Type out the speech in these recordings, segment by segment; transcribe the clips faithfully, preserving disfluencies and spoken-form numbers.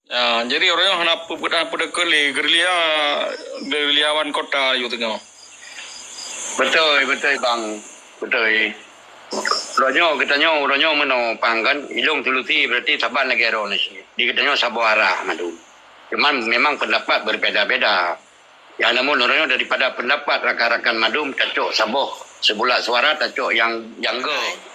Ya, jadi ureuëng nyoe hana peubuet, hana peudeukeue lé gerilya, gerilyawan kota yue teungoh. Beutôi, beutôi bang. Beutôi. Uroe nyoe geutanyoe, uroe nyoe meunoe pang kan, ilong solusi berarti saban lagée droe nyoe. Di geutanyoe saboh arah mandum. Cuman memang pendapat berbeda-beda. Ya namun uroe nyoe daripada pendapat rakan-rakan mandum tacok saboh, sebulat suara tacok yang jangga.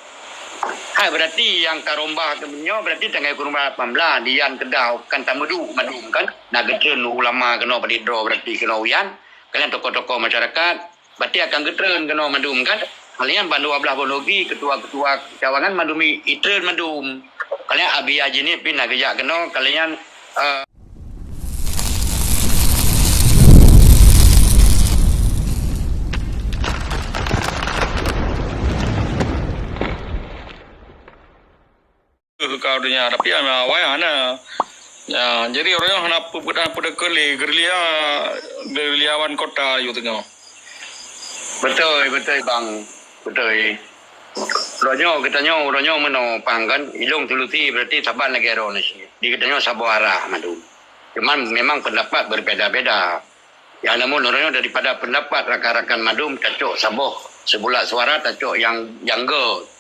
Hai berarti yang ka rombah ke nyoe berarti tanggai kurma lapan belas, dian kedah kan tameudu mandum kan. Na geutreun ulama keunoe padit droe berarti keunoe uyan. Kalian tokoh-tokoh masyarakat, berarti akan geutreun keunoe mandum kan. Kalian ban dua belas boh logi ketua-ketua cawangan mandum i-, itreun mandum. Kalian abi haji ni pih na geujak keunoe, kalian, eh, keu ka donya, tapi awai hana. Ya, jadi ureuëng nyoe hana peubuet, hana peudeukeue lé gerilya, gerilyawan kota yue teungoh. Beutôi, beutôi bang. Beutôi. Uroe nyoe geutanyoe, uroe nyoe meunoe pang kan, ilong solusi berarti saban lagée droe nyoe. Di geutanyoe saboh arah mandum. Cuman memang pendapat berbeda-beda. Ya namun uroe nyoe daripada pendapat rakan-rakan mandum tacok saboh, sebulat suara tacok yang jangga.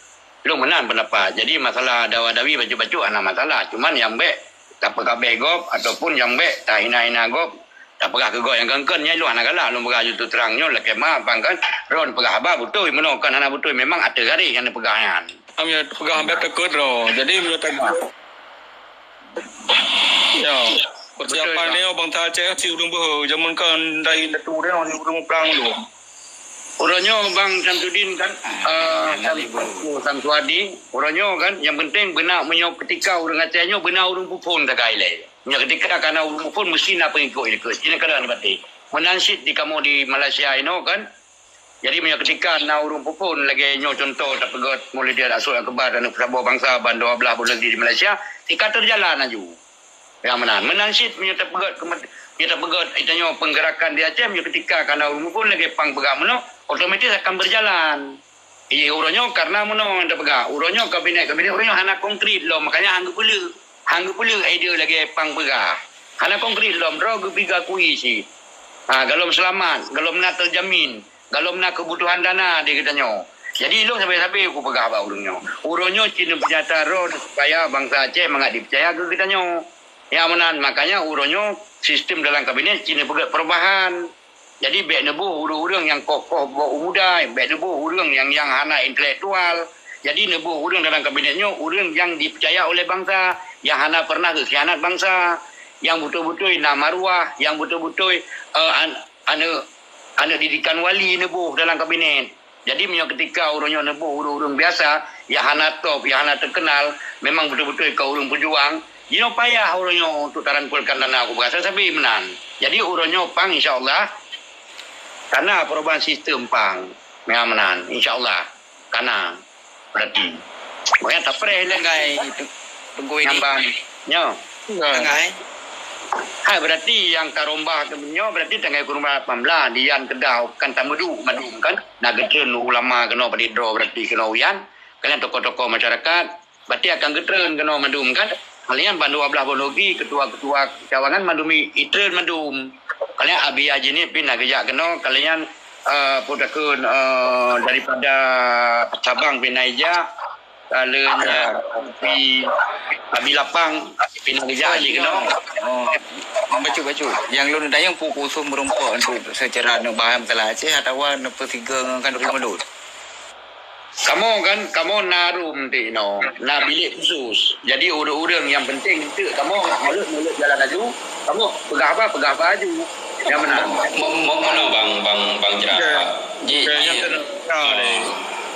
Lôn meunan pendapat. Jadi masalah dawa-dawi bacut-bacut hana masalah. Cuman nyang bék tapeugabeh gob ataupun nyang bék tahina-hina gob, tapeugah keu gob nyang kon-kon, nyan lôn hana galak lôn peugah jeuet terang nyoe lakée ma bang kan. Droe peugah haba beutôi, meunoe kan hana beutôi, memang ateueh garéh nyang neupeugah nyan. Am ya peugah haba takot droe. Jadi meunyoe tagah. Ya. Beutôi, persiapan bang. Nyoe bangsa Aceh cit ureuëng beuhe, jameun kan dai indatu nyoe ureuëng muprang tu. Uroe nyoe bang Samsudin kan, eh, Sam-, Samsuadi, uroe nyoe kan, yang penting beuna meunyoe ketika ureuëng Aceh nyoe beuna ureuëng peuphon sagai lé. Meunyoe ketika kana ureuëng peuphon mesti na pengikut ikut. Cina kada ni berarti. Meunan cit di kamoe di Malaysia inoe kan, jadi meunyoe ketika na ureuëng peuphon lagée nyoe contoh tapeugét Maulid Rasul Akbar dan saboh bangsa ban dua belas buleuen di Malaysia, tika terjalan laju. Nyang meunan. Meunan cit meunyoe tapeugét keume-, meunyoe tapeugét geutanyoe penggerakan di Aceh, meunyoe ketika kana ureuëng peuphon lagée pang peugah meunoe, otomatis akan berjalan. Iya, uroe nyoe karena meunoe nyang tapeugah. Uroe nyoe kabinet-kabinet uroe nyoe hana konkret lom, makanya han geupeuleueh. Han geupeuleueh idea lagée pang peugah. Hana konkret lom, droe geupiga kui cit. Ha, golom seulamat, golom na terjamin, golom na keubutuhan dana di geutanyoe. Jadi, ilong sabe-sabe kupeugah bak ureuëng nyoe. Uroe nyoe cit neupeunyata droe supaya bangsa Aceh mangat dipeucaya keu geutanyoe. Ya meunan, makanya uroe nyoe sistem dalam kabinet cit neupeugét perubahan. Jadi, bék neuboh ureuëng-ureuëng nyang koh-koh bak u muda, bék neuboh ureuëng nyang, nyang hana intelektual. Jadi, neuboh ureuëng dalam kabinet nyoe, ureuëng nyang dipeucaya oleh bangsa, nyang hana pernah geukhianat bangsa, nyang beutôi-beutôi na maruah, nyang beutôi-beutôi, eh, an-, aneuk, aneuk didikan wali neuboh dalam kabinet. Jadi, meunyoe ketika uroe nyoe neuboh ureuëng-ureuëng biasa, nyang hana top, nyang hana terkenal, memang beutôi-beutôi ka ureuëng peujuang, jinoe payah uroe nyoe untuk tarangkulkan dana kupeugah sabe meunan. Jadi, uroe nyoe pang, insya Allah, kana perubahan sistem pang. Nyang meunan, insya Allah, kana. Berarti. Makanya tapreh lé. Tenggai, Teungku Edi. Nyambang. Nyoe. Tenggai. Hai, berarti nyang ka rombah nyoe berarti tanggai kurma lapan belas, dian kedah kan tameudu mandum kan. Na geutreun ulama keunoe padit droe berarti keunoe uyan. Kalian tokoh-tokoh masyarakat, berarti akan geutreun keunoe mandum kan. Kalian ban dua belas boh logi ketua-ketua cawangan mandum i-, itreun mandum. Kalian abi haji ni pih na geujak keunoe, kalian, eh, peue takheun, eh, daripada Sabang pih na ijak, Kalen, ya, Abi, Abi Lapang, pinang geujak Oh, jih keunoe. Oh, bacut-bacut. Nyang lôn tanyong peue khusos meurumpok untuk secara neubahas masalah Aceh atawa neupeusigoe ngon khanuri mulod? Kamoe kan, kamoe na room di inoe, na bilik khusus. Jadi, ureueng-ureueng nyang penting enteuk kamoe mulod-mulod jalan laju, kamoe peugah haba, peugah haba laju. Nyang meunan. Mo-, mo-, mono bang, bang, bang Jera. Okey. Ji, Okey, ji. Nyang kena.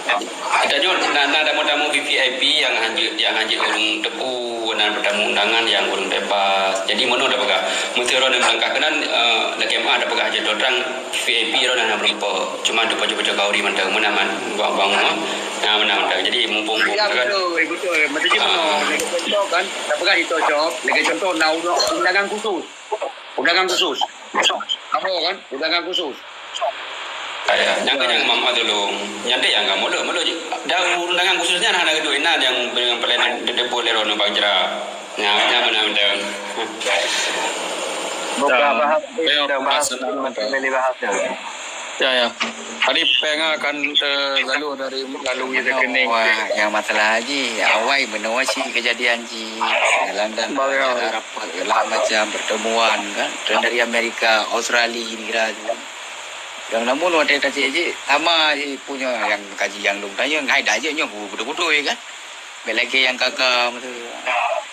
Ah. Tanyoe na, na tamu-tamu V V I P nyang hanjeuet, nyang hanjeuet ureueng teupeu, na tamu undangan nyang ureueng bebas. Jadi, meunoe tapeugah. Meuseu droeneuh meulangkah keunan, eh, lakée meu'ah tapeugah jeuet droe trang V V I P droeneuh hana meureumpok. Cuma untuk pacok-pacok khanuri mantong. Meunan man, bang, bang, na meunan mantong. Jadi, mumpung Ya, kan. Betul, betul. Maksudnya Ah. meunoe, lagée contoh kan, tapeugah itu cok, lagée contoh na undangan khusus. Undangan khusus. Apa kan? Undangan khusus. Ya, nyang keunyang Imam Azulung. Nyan deh nyang kamoe lôn, lôn. Dan undangan khusus nyan hana keudua inan nyang, nyang peureulée neudeungoe lé droeneuh bang Jera. Nyan, nyan meunan mantong. Buka bahas, ya, bahas, bahas, bahas, bahas. Ya, ya. Tadi péng akan, eh, lalu dari, lalu rekening. Wah, nyang masalah jih, awai meunoe cit keujadian jih. Dalam, dalam acara rapat, dalam macam pertemuan kan. Dan dari Amerika, Australia, negara tu. Nyang namun watèe tacek jih, sama jih punya nyang kaji nyang lôn tanyong, hai dah jih nyoe beutôi-beutôi kan. Bèk lagèe nyang ka-ka tu.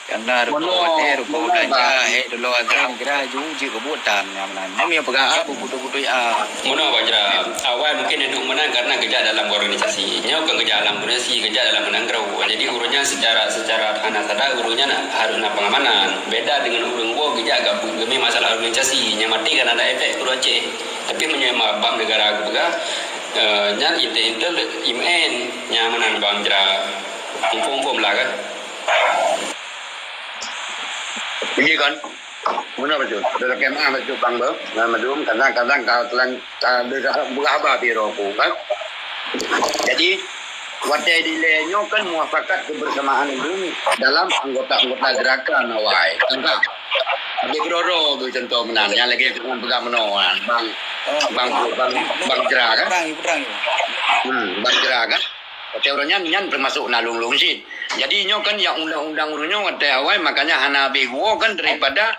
Nyang na rupa watèe, rupa belanja, eh, dulu azam kira ju jeuet keu buet tan nyang meunan. Nyoe meupeugah a, beutôi-beutôi a. Meunoe Bang Jra, awai mungkin neudong meunan karena geujak dalam organisasi. Nyoe kon geujak dalam organisasi, geujak dalam meunan keudroe. Jadi ureueng nyan secara, secara hana sadar ureueng nyan harus na pengamanan. Beda dengan ureueng woe geujak gabung geumè masalah organisasi. Nyang maté kan ada efek keudroe Aceh. Tapi meunyoe ma-, bak negara geupeugah, eh, nyan intel-intel I M N, nyang meunan Bang Jra. Muphom-muphom lah kan? Iya kan? Meunan beutôi. Dah kemah beutôi Bang Bang. Nah, madum, kadang-kadang ka telan, ka ada peugah haba pih roh aku kan. Jadi, watèe dilèe nyoe kan muafakat kebersamaan dulu dalam anggota-anggota gerakan awai. Kan tak? Habis keudroe-droe contoh meunan. Nyang lagèe peugah meunoe kan. Bang, Bang, Bang, Bang Jra kan? Perang, perang. Hmm, Bang Jra kan? Watèe ureueng nyan, nyan teumasok na lôn-lôn cit. Jadi nyoe kan nyang undang-undang ureueng nyoe watèe awai, makanya hana habéh geuwoe kan daripada,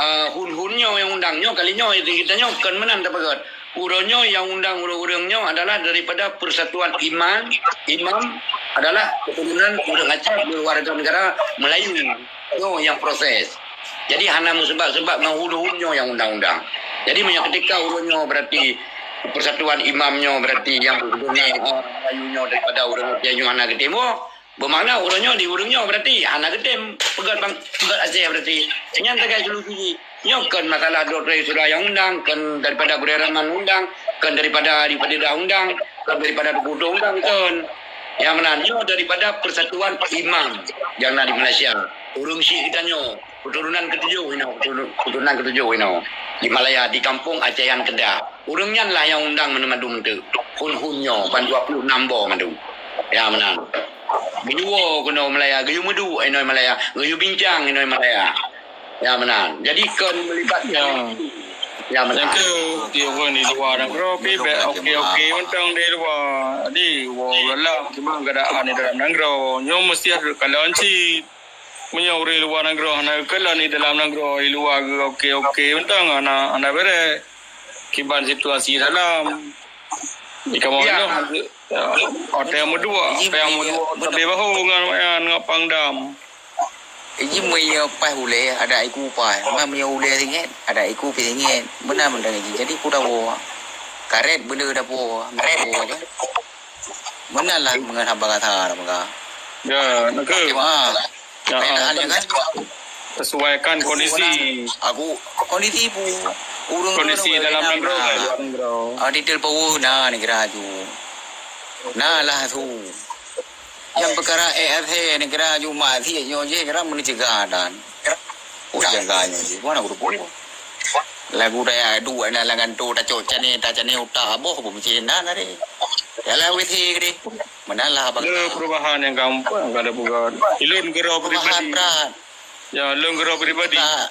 eh, hun-hun nyoe nyang undang nyoe, kali nyoe di geutanyoe kon meunan tapeugah. Uroe nyoe nyang undang ureueng-ureueng nyoe adalah daripada persatuan imam, imam adalah keturunan ureueng Aceh berwarga negara Melayu. Nyoe nyang proses. Jadi hana meuseubat-seubat ngon ulôn nyoe nyang undang-undang. Jadi meunyoe ketika ureueng nyoe berarti persatuan imam nyoe berarti nyang keturunan, eh, Melayu nyoe daripada ureueng Aceh nyoe hana geutem woe, bermakna ureueng nyoe di ureueng nyoe berarti hana geutem peugöt bang, peugöt Aceh berarti. Nyan tagai solusi jih. Nyoe kon masalah droe-droe syedara nyang undang, kon daripada gurèe Rahman undang, kon daripada Ari Fadidah undang, kon daripada Teungku Utô undang, kon. Nyang meunan nyoe daripada persatuan imam nyang na di Malaysia. Ureueng syiek geutanyoe, keturunan ketujoh inoe, keturunan ketujoh inoe di Malaya, di kampung Aceh Yan Kedah. Ureueng nyan lah nyang undang mandum-mandum tu. Hun-hun nyoe ban dua puluh enam boh mandum. Nyang meunan. Geuyue woe keunoe Malaya, geuyue meuduek inoe Malaya, geuyue bincang inoe Malaya. Ya, meunan. Jadi, kon meulibatkan. Ya. Ya, meunan. Nyang keu, di ureueng di luwa nanggroe pih bèk oke-oke mantong di luwa. Jadi, woe dalam, cuma keadaan di dalam nanggroe. Nyoe meusti harôh kalon cit. Meunyoe ureueng luwa nanggroe hana kalon di dalam nanggroe, di luwa geu oke-oke mantong, hana, hana bèrèh. Kiban situasi dalam. Di kamoe nyoe, ya, watèe meuduek, watèe meuduek, tapi bahu ngon, ngon Pangdam. Iji meunyoe paih ulèe, adak iku paih. Meunyoe ulèe singèt, adak iku pih singèt. Meunan mantong iji. Jadi, peue dawa. Karét beuleu dawa, dawa kan. Meunan lah meungon haba kata, haba kata. Ya, nangkeuh. Okey, maaf. Ya, kan? Sesuaikan kondisi. Aku, kondisi pu-, ureueng kondisi dalam nanggroe, luwa nanggroe. Ah, detail power na nanggroe tu. Na lah tu. Nyang peukara A S H negara Jumat sit nyoe jih kira meuneucegah dan. Oh, jaga nyoe jih. Mana guru pun. Lagu daya duek na lam ganto tacok cane, tacane utak boh pun meucin na tadi. Dalam W C gede. Meunan lah abang. Le perubahan nyang gampang kada bukan. Ilun gero pribadi. Perubahan brat. Ya, lôn gero pribadi. Tak.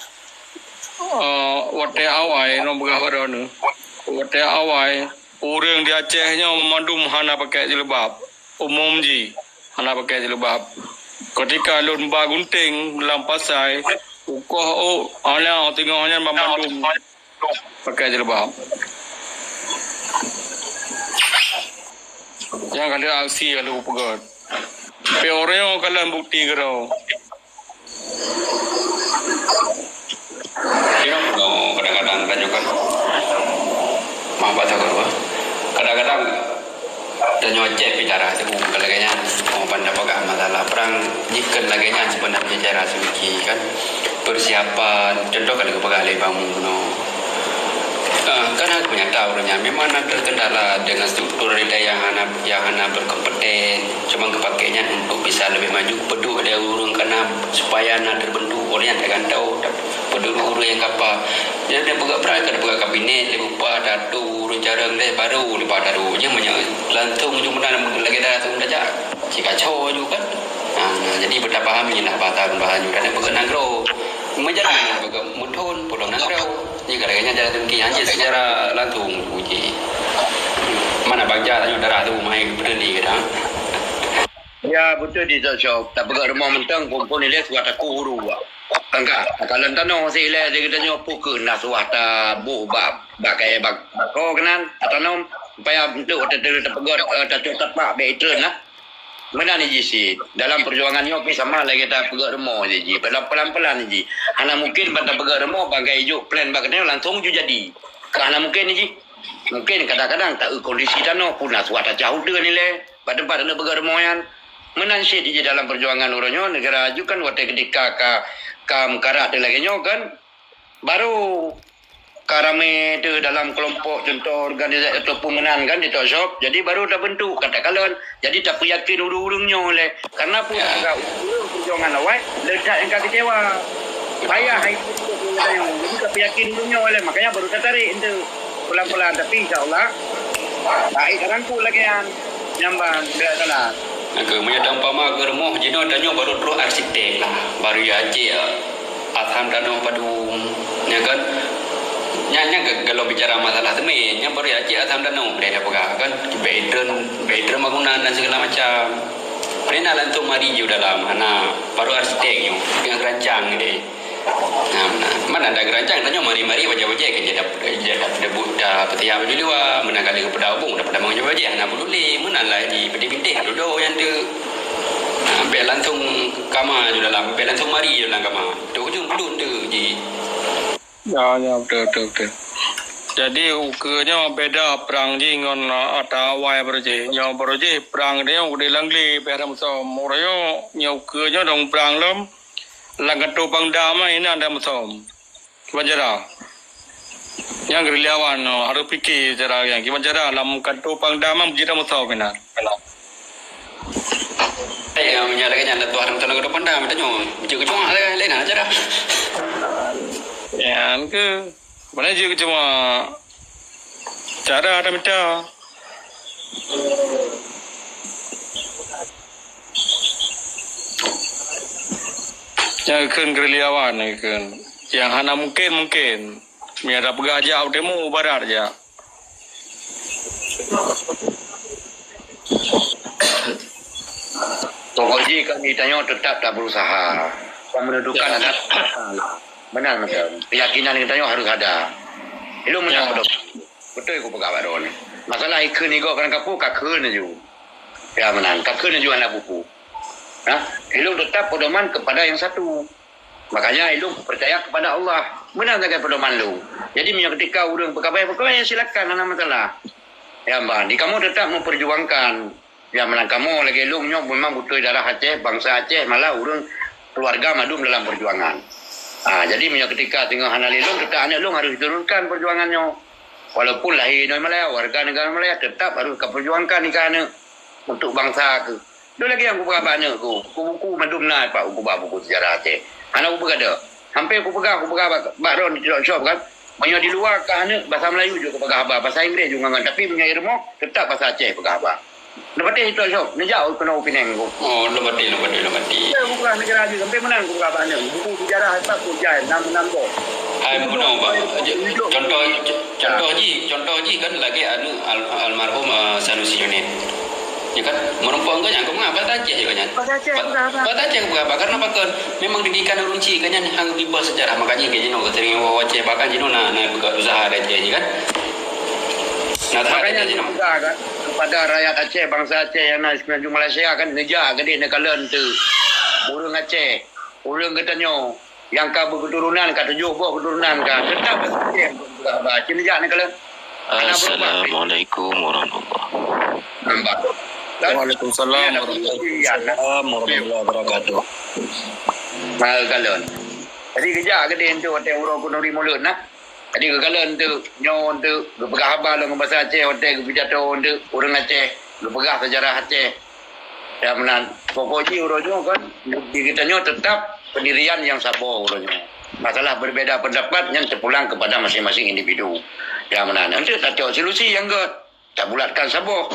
Eh, watèe awai, nong peugah baroe nyoe. Watèe awai, ureueng di Aceh nyoe mandum hana pakai jilbab. Umum jih. Hana pakai jilbab. Ketika lôn ba gunting lam pasai, ukoh ôk, aneuk teungoh nyan ban mandum pakai jilbab. Nyang ka lheueh aksi ka lheueh peugöt. Pih ureueng nyoe kalon bukti keudroe. Kira kadang-kadang tanyoe kan. Maaf, baca kedua. Kadang-kadang tanyoe cek bicara tu bukan lagèe nyan. Oh, pandai peugah masalah perang, jikheun lagèe nyan sebenarnya cara seuki kan. Persiapan, contoh kan geupeugah lé Bang Muno. Ah, kan hak menyata ureueng nyan memang na terkendala dengan struktur daya yang hana, yang hana berkompeten. Cuma geupaké nyan untuk bisa lebih maju, peuduek lé ureueng kana supaya na terbentuk ureueng nyang tergantau, peuduek ureueng nyang kapa. Jadi, dia peugah peran, ka peugah kabinet, lé upah, dato, ureueng carông deh, baru lepas daru. Nyan meunyoe langsung ujong meunan lagèe dah langsung tajak. Cikaco aju kan. Ha, Jadi beutapahami lah bahasa bahasa nyoe dan peugah nanggroe. Meujalan peugah muthon pulo nanggroe. Jadi kadang-kadang jalan tinggi hanya secara langsung uji. Mana bangsa tanyoe darah tu mai peudeli kita. Ya betul di Tok Syok. Tak peugah rumah mentang pun pun ileh suat aku huru. Tangka, kalau tanoh si ileh di kita nyoe pukul nah suah ta buh bak bak kaya bak bak ko kenan atau nom supaya untuk kita peugah eh, ta cok tapak baik itu nah. Meunan jih sit. Dalam perjuangan nyoe pih sama lagèe tapeugah rumoh jih. Pelan-pelan jih. Hana mungkin ban tapeugah rumoh bangkai juk plan bak keunoe langsung ju jadi. Ka hana mungkin jih. Mungkin kadang-kadang ta kondisi tanoh pun na suah tacah uteuen ilèe. Bak teumpat tapeugah rumoh nyan. Meunan sit jih dalam perjuangan uroe nyoe negara aju kan watèe keudika ka ka meukarat lagèe nyoe kan. Baru ka ramé teuh dalam kelompok, contoh organisasi ataupun meunan kan di Tok Shop. Jadi baru tabentuk katakanlah. Jadi tapeuyakin ureueng-ureueng nyoe lé. Karena pun ya. Juga ureueng perjuangan awai, le that nyang ka kecewa. Payah hai. Jadi tapeuyakin ureueng nyoe lé. Makanya baru tatarik enteuk pelan-pelan. Tapi insya Allah, baik ka rangkul lagèe nyan. Nyambang, tidak salah. Oke, meunyoe umpama keu rumoh jinoe tanyoe baru troh arsitek lah. Baru ya cek, asam tanoh padum, ya kan? Nyan, nyan ke-, kalau bicara masalah semen, nyan baru ya cek asam tanoh, boleh dah peugah kan? Bedroom, bedroom bangunan dan segala macam. Pernah langsung mari ju dalam, nah, baru arsitek nyoe, dengan gerancang deh. Nah, nah, mana ada gerancang, tanyoe mari-mari bajèe-bajèe kan jadi dah, dah, dah, dah, dah peusiap baju luar, meunan kali keupada ubung, dah pada bajèe-bajèe, hana peudulee, meunan lah ji, peuti bintéh, dudoe nyan tu. Nah, bèk langsung kama ju dalam, bèk langsung mari ju dalam kama. Tu ujong peuduek tu ji. Ya, ya, betul, betul, betul. Jadi, ukeue nyoe beda prang jih ngon, uh, ata awai baroe jih. Nyoe baroe jih prang nyoe udeh lam glé pih hana meusom. Uroe nyoe, nyoe ukeue nyoe dong prang lom. Lam kantô Pangdam nyan inan dak meusom. Kiban cara? Nyang gerilyawan nyoe harôh pike cara nyan. Kiban cara lam kantô Pangdam nyan jeuet dak meusom inan. Eh, nyang lagèe nyan dak tuha lam kantô Pangdam, tanyoe jeuet keu cuma lagèe laén cara. Nyan keuh. Mana jeuet keu cuma cara dak mita. Nyang kheun gerilyawan, nyang kheun. Nyang hana mungken-mungken. Meunyo tapeugah jak u timu, u barat jak. Pokok jih kami tanyoe tetap tak berusaha. Dan menentukan anak meunan mantong. Keyakinan geutanyoe harus ada. Ilôn meunan. Ya. Beutôi kupeugah bak droeneuh. Masalah ikheun igoe kadang kapeue, ka kheun laju. Ya meunan, ka kheun laju hana buku. Nah, ilôn tetap pedoman kepada yang satu. Makanya ilôn percaya kepada Allah. Meunan sagai pedoman lôn. Jadi meunyoe ketika ureueng peukabai-peukabai, ya silakan, hana masalah. Ya, bah, di kamoe tetap memperjuangkan. Ya, meunan kamoe lagèe lôn nyoe memang beutôi darah Aceh, bangsa Aceh, malah ureueng keluarga mandum dalam perjuangan. Ah, jadi meunyoe ketika singoh hana lé lôn, tetap aneuk lôn harus diturunkan perjuangan nyoe. Walaupun lahé inoe Malaya, warga negara Malaya, tetap harus kaperjuangkan nikah aneuk untuk bangsa keuh. Dua lagèe nyang kupeugah bak aneuk ku, buku-buku mandum na pat kupeugah buku sejarah Aceh. Hana kupeugah dak. Sampai kupeugah, kupeugah bak, bak droeneuh di Tok Shop kan. Meunyoe di luwa ka aneuk bahasa Melayu jeuet kupeugah haba, bahasa Inggris jeuet ngon, tapi meunyoe i rumoh tetap bahasa Aceh peugah haba. Neupatéh di Tok Shop, neujak keunoe u Penang ku. Oh, lôn patéh, lôn patéh, lôn patéh. Kupeugah negara jeuet, sampai meunan kupeugah bak aneuk. Buku sejarah Aceh ku jai, nam, nam boh. Hai, meunoe, Bang. Contoh, contoh jih, contoh jih kan lagèe aneuk al-, almarhum, eh, Sanusi Juned. Ya kan? Meureumpok keu nyan, keu meunan bahasa Aceh juga nyan. Bahasa Aceh juga, Bang. Bahasa Aceh juga, Bang. Karena pakon? Memang didikan ureueng chik keu nyan hana geuba sejarah. Makanya keu jinoe sering woe Aceh, bahkan jinoe na, na buka usaha di Aceh, ya kan? Nah, makanya jinoe juga kan, kepada rakyat Aceh, bangsa Aceh yang na di Malaysia kan, neujak keudeh neukalon tu. Ureueng Aceh, ureueng geutanyoe. Nyang ka beuketurunan, ka tujoh boh keturunan ka, tetap beuseucieng peugah haba. Cit neujak neukalon. Hana beurubah. Assalamualaikum warahmatullahi wabarakatuh. Waalaikumsalam warahmatullahi wabarakatuh. Neukalon. Jadi geujak keudeh enteuk watèe uroe keuneuri mulod nah. Jadi geukalon enteuk nyoe enteuk geupeugah haba lom ngon basa Aceh, watèe geupidato enteuk ureueng Aceh, geupeugah sejarah Aceh. Ya meunan. Pokok jih uroe nyoe kan, di geutanyoe tetap pendirian nyang saboh uroe nyoe. Masalah berbeda pendapat nyan terpulang kepada masing-masing individu. Ya meunan. Enteuk tacok solusi nyang gèt, tabulatkan saboh.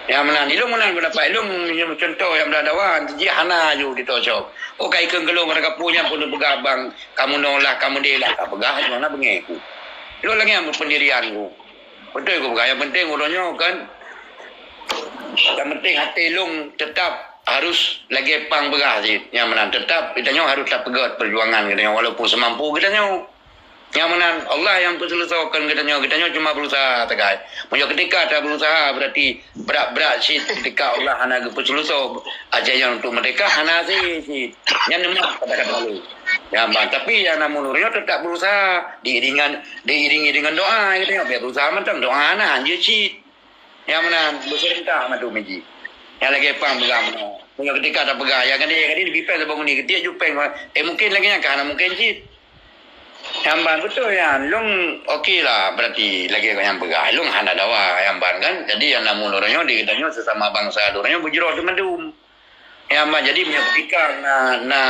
Nyang meunan, ilôn meunan pendapat ilôn, meunyoe contoh nyang beudawa, jih hana ju ditosok. Oh, ka ikheun keu lôn, kata kapue nyan pun peugah bang, kamoe noe lah, kamoe deh lah, ka peugah, hana beungéh ku. Lôn lagée nyan pendirian ku. Beutôi ku peugah, nyang penting uroe nyoe kan, nyang penting até lôn teutap harus lagée pang beurah cit. Nyang meunan teutap geutanyoe harus tapeugét peujuangan geutanyoe walaupun seumampu geutanyoe. Nyang meunan Allah nyang peuseuleusoe kon geutanyoe, geutanyoe cuma beurusaha sagai. Meunyoe keutika tabeurusaha, berarti brat-brat cit keutika Allah hana geupeuseuleusoe ajaran untuk merdeka, hana cit. Nyan memang kata-kata lôn. Nyang ban, tapi nyang na meunurut nyoe teutap beurusaha, diiringan, diiringi dengan doa, geutanyoe beurusaha mantong, doa hana, hanjeuet cit. Nyang meunan, beuseurentah mandum jih. Nyang lagée pang peugah meunoe. Meunyoe keutika tapeugah, ya gadeh, gadeh leubeh péng saboh meuni, geutiek ju péng. Eh, mungken lagée nyan ka hana mungken cit. Nyang ban beutôi nyan, lôn oke lah, berarti lagée nyang peugah, lôn hana dawa nyang ban kan. Jadi nyang na meunurut nyoe, di geutanyoe sesama bansa, geutanyoe beujroh teumandum. Nyang ban, jadi meunyoe keutika na, na,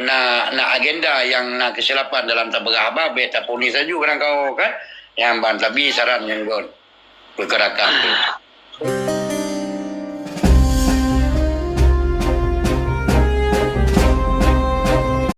na, na agenda nyang na keusilapan dalam tapeugah haba, bék tapuni saju kadang kau kan. Nyang ban, tapi saran nyang gon. Pergerakan tu.